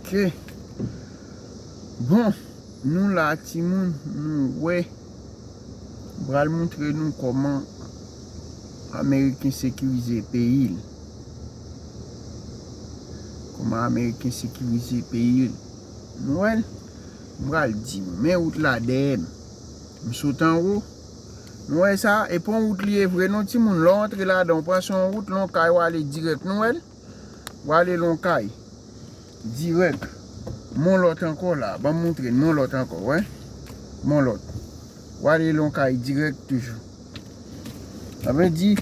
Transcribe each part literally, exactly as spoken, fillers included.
Ok. Bon, nou la, timoun, nou wè. M pral montre nou kòman Ameriken sekirize peyi l. Kòman Ameriken sekirize peyi l. Nou wè l? M pral di nou, men wout la dèyè m. M sot anwo. Nou wè sa? E pa yon wout li ye vre non, timoun. Lè w antre ladan, w pran se yon wout, lè yon kay, w ale dirèk. Nou wè l? W ale lè yon kay. Dirèk. Mon lòt ankò la. Ban m montre n, mon lòt ankò, wè. Mon lòt. W ale lè yon kay dirèk toujou. Sa vle di,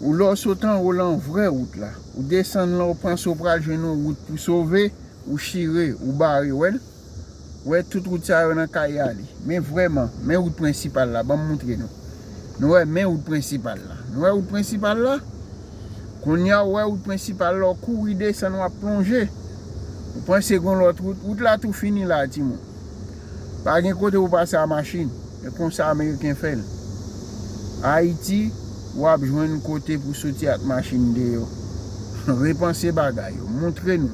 ou lè w sot anwo lan vrè wout la. Ou desann lan, ou panse w pral jwenn yon wout pou sove, ou chire, ou bare, wè l? Wè, tout wout sa yo nan kay ale. Men vrèman, men wout prensipal la, ban m montre nou. Nou wè, men wout prensipal la. Nou wè wout prensipal la? Kounye a, ou wè wout prensipal la, w kouri desann, w ap plonje. Ou panse gon lòt wout, wout la tou fini la, timoun. Pa gen kote pou pase a machin. E konsa Ameriken fè l. Ayiti, w ap jwenn kote pou soti ak machin deyò. Repanse bagay yo. Montre nou.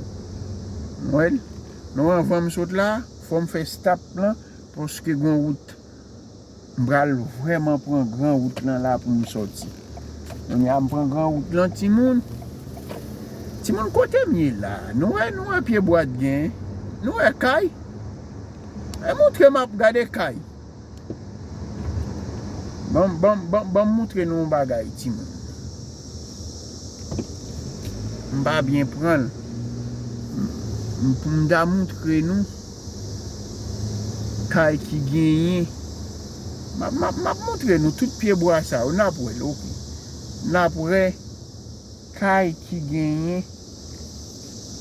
Nou wè l? Non, anvan m sot la, fò m fè stop lan, paske gon wout. M pral vrèman pran gran wout lan la pou m sòti. Kounye a m pran gran wout lan, timoun. Timoun, kote m ye la? Nou wè, nou wè pye bwa t gen? Nou wè kay? E montre m ap gade kay. Ban, ban, ban, ban m montre nou yon bagay, timoun. M pa byen pran l. M, m, pou m ta montre nou kay ki genyen. M ap, m ap, m ap montre nou tout pye bwa sa yo. N ap wè l, oke. N ap wè kay ki genyen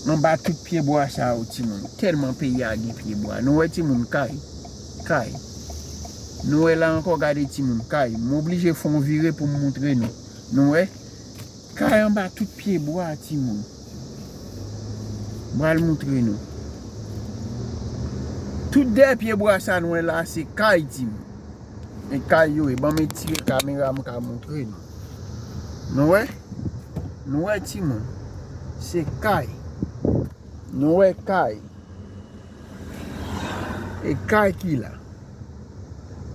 anba tout pye bwa sa yo, timoun. Tèlman peyi a gen pye bwa. Nou wè, timoun, kay. Kay. Nou wè la ankò, gade, timoun, kay. M oblije fè yon vire pou m montre nou. Nou wè? Kay anba tout pye bwa, timoun. M pral montre nou. Tout dèyè pye bwa sa nou wè la, se kay, timoun. E kay yo ye. Ban m etire kamera m ka montre nou. Nou wè? Nou wè, timoun? Se kay. Nou wè kay. E kay ki la.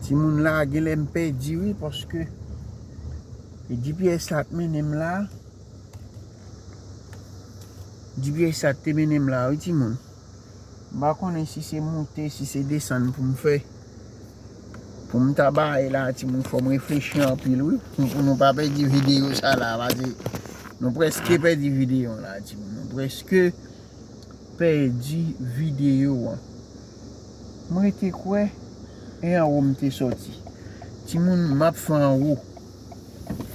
Timoun, la genlè m pèdi wi, paske e G P S la t mennen m la. G P S la te mennen m la wi, timoun. M pa konnen si se monte, si se desann pou m fè. Pou m ta bay la, timoun, fò m reflechi anpil wi. Pou, pou nou pa pèdi videyo sa la, paske nou prèske pèdi videyo la, timoun. Nou prèske pèdi videyo an. M rete kwè, e anwo m te sòti. Timoun, m ap fè anwo.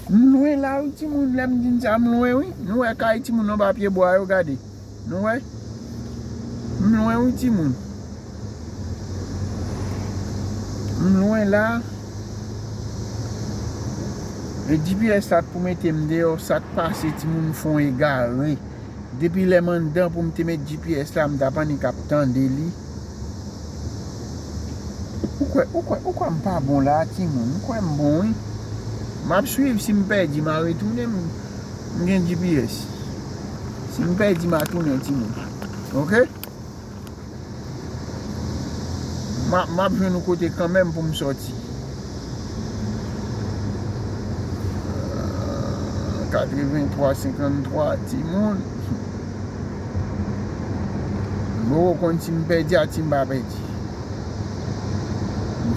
M lwen la wi, timoun, lè m di n sa, m lwen wi. Nou wè kay, timoun, anba pye bwa yo, gade. Nou wè? M lwen wi, timoun. M lwen la. E G P S la t pou mete m deyò, sa k pase, timoun, fè yon egare. Depi lè m anndan pou m te met G P S la, m t ap annik ap tande li. Ou kwè, ou kwè, ou kwè m pa bon la, timoun? M kwè m bon wi. M ap swiv, si m pèdi, m a retounen, m, m gen G P S. Si m pèdi, m a tounen, timoun. Oke? M ap, m ap jwenn yon kote kanmenm pou m sòti. Katrevenntwa senkanntwa, timoun. M poko konn si m pèdi a si m pa pèdi.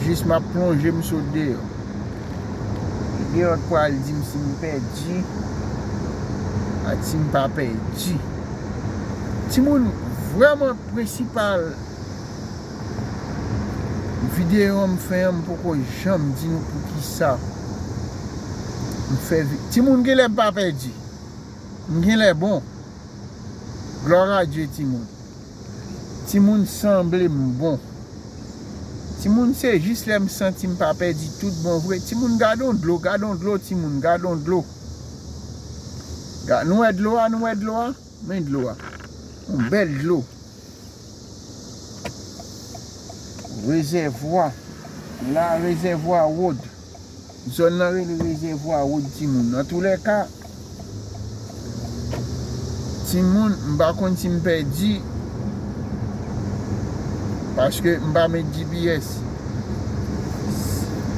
Jis m ap plonje, m sot deyò. Deyò t pral di m si m pèdi ak si m pa pèdi. Timoun, vrèman prensipal videyo m fè an, m poko janm di nou poukisa m fè vi-, timoun, genlè m pa pèdi. M genlè bon. Glwa a Dye, timoun. Timoun, sanble m bon. Timoun, se jis lè m santi m pa pèdi tout bon vre. Timoun, gade yon dlo, gade yon dlo, timoun, gade yon dlo. Ga-, nou wè dlo a, nou wè dlo a? Men dlo a. Yon bèl dlo. Rezèvwa. La, Rezèvwa Road. Zòn nan rele Rezèvwa Road, timoun. Antoulèka, timoun, m pa konn si m pèdi. Paske m pa met G P S.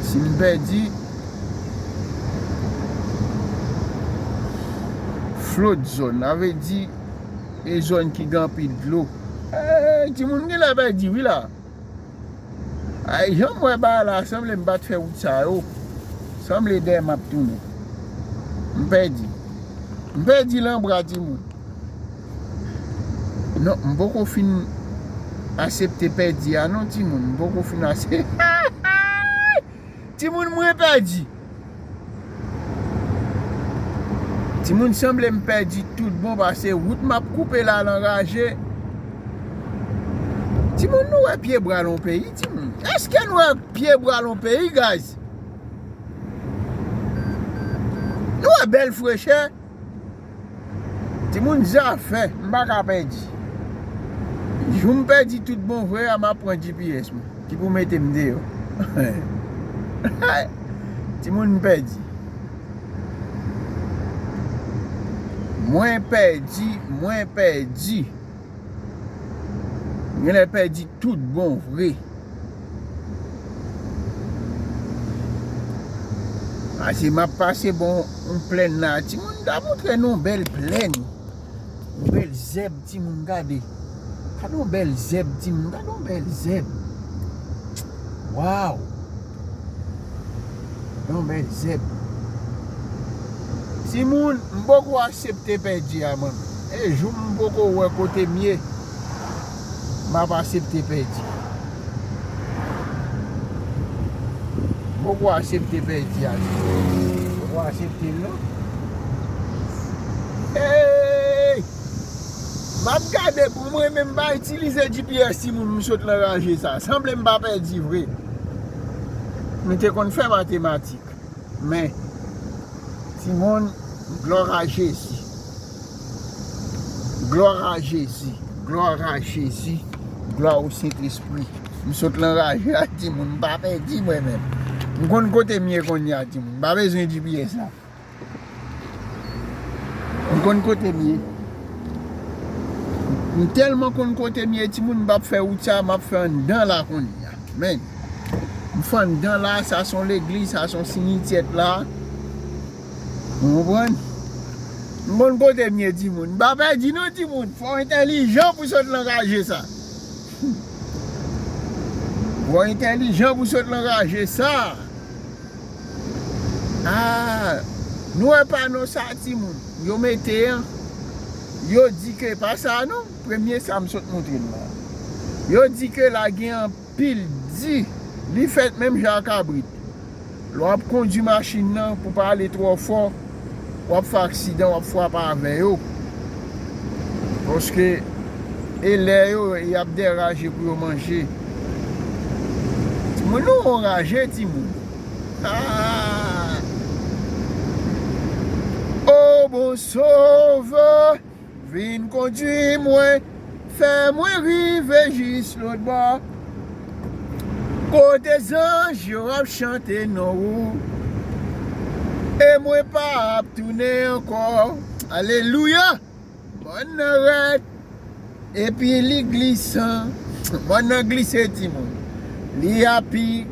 Si m pèdi, flood zone, sa vle di e zòn ki gen anpil dlo. Ey, timoun, m genlè pèdi wi la. Ay, jan m wè bagay la, sanble m pa t fè wout sa yo. Sanble dèyè m ap tounen. M pèdi. M pèdi lan bra, timoun. Non, m poko fin asepte pèdi a non, timoun. M poko fin asepte. Timoun, mwen pèdi. Timoun, sanble m pèdi tout bon, pase wout m ap koupe la, l anraje. Timoun, nou wè pye bwa l on peyi, timoun? Èske nou wè pye bwa l on peyi, guys? Nou wè bèl frechè? Timoun, zafè, m pa ka pèdi. Jou m pèdi tout bon vre a, m ap pran G P S mwen ki pou mete m deyò. Timoun, m pèdi. Mwen pèdi, mwen pèdi. M genlè pèdi tout bon vre. Pase m ap pase bon yon plèn la. Timoun, m ta montre nou yon bèl plèn. Yon bèl zèb, timoun, gade. Gade yon bèl zèb, timoun. Gade yon bèl zèb. Waw! Yon bèl zèb. Timoun, m poko asepte pèdi a, man. E jou m poko wè kote m ye, m ap asepte pèdi. M poko asepte pèdi a, timoun. M poko asepte l, non. Ey! M ap gade pou mwen, men m pa itilize G P S, timoun, m sot nan raje sa. Sanble m pa pèdi vre. Mwen te konn fè matematik. Men, timoun, glwa a Jezi. Glwa a Jezi. Glwa a Jezi. Glwa o Sentespri. M sot nan raje a, timoun, m pa pèdi mwen menm. M konn kote m ye kounye a, timoun. M pa bezwen G P S la. M konn kote m ye. M tèlman konn kote m ye, timoun, m p ap fè wout sa, m ap fè anndan la kounye a. Men, m fè anndan la, sa se yon legliz, sa se yon simityè la. Ou konprann? M konn kote m ye, timoun. M pa pèdi non, timoun. Fò w entèlijan pou sot nan raje sa. Fò w entèlijan pou sot nan raje sa. Ah, nou wè pano sa, timoun, yo mete an. Yo di ke, pa sa non, premye sa m sot montre nou la. Yo di ke la gen anpil di, li fèt menm jan ak kabrit. Lè w ap kondui machin nan pou pa ale twò fò, w ap fè aksidan, w ap frape avè yo. Paske e lè yo, y ap deraje pou yo manje. Timoun, nou anraje, timoun. Ah! O bon Sovè, vin kondui mwen, fè mwen rive jis lòt bò. Kote zanj yo ap chante non ou, e mwen p ap tounen ankò. Alelouya! Mòn nan rèd, epi li glisan. Mòn nan glise, timoun. Li apik.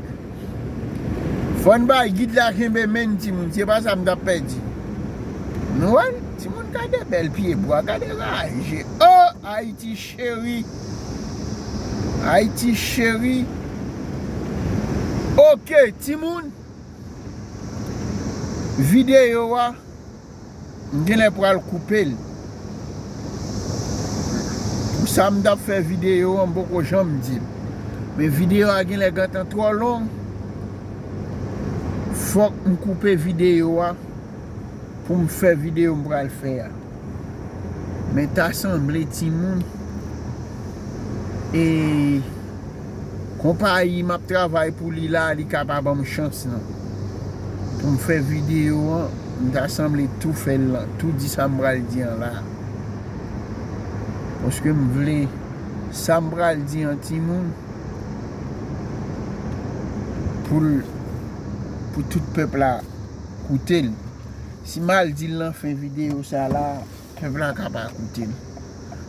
Fò n bay gid la kenbe men n, timoun. Se pa sa m t ap pèdi. Nou wè l? Timoun, gade bèl pye bwa, gade raje. Oh, Ayiti cheri. Ayiti cheri. Oke, timoun. Videyo a, m genlè pral koupe l. Pou sa m t ap fè videyo an, m poko janm di l. Men videyo a genlè gentan twò long. Fòk m koupe videyo a pou m fè videyo m pral fè a. Men ta sanble, timoun, e konpayi m ap travay pou li la, li ka pa ban m chans lan pou m fè videyo an. M ta sanble tou fè l lan, tou di sa m pral di an la. Paske m vle sa m pral di an, timoun, pou l, pou tout pèp la koute l. Si m al di l nan fen videyo sa la, pèp la ka pa koute l.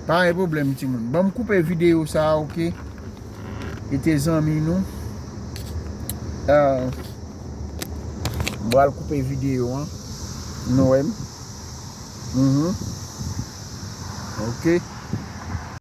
Pa gen pwoblèm, timoun. Ban m koupe videyo sa a, oke? Kite zanmi nou. Ah, m pral koupe videyo an. Nou wè m. Mhm. Ok.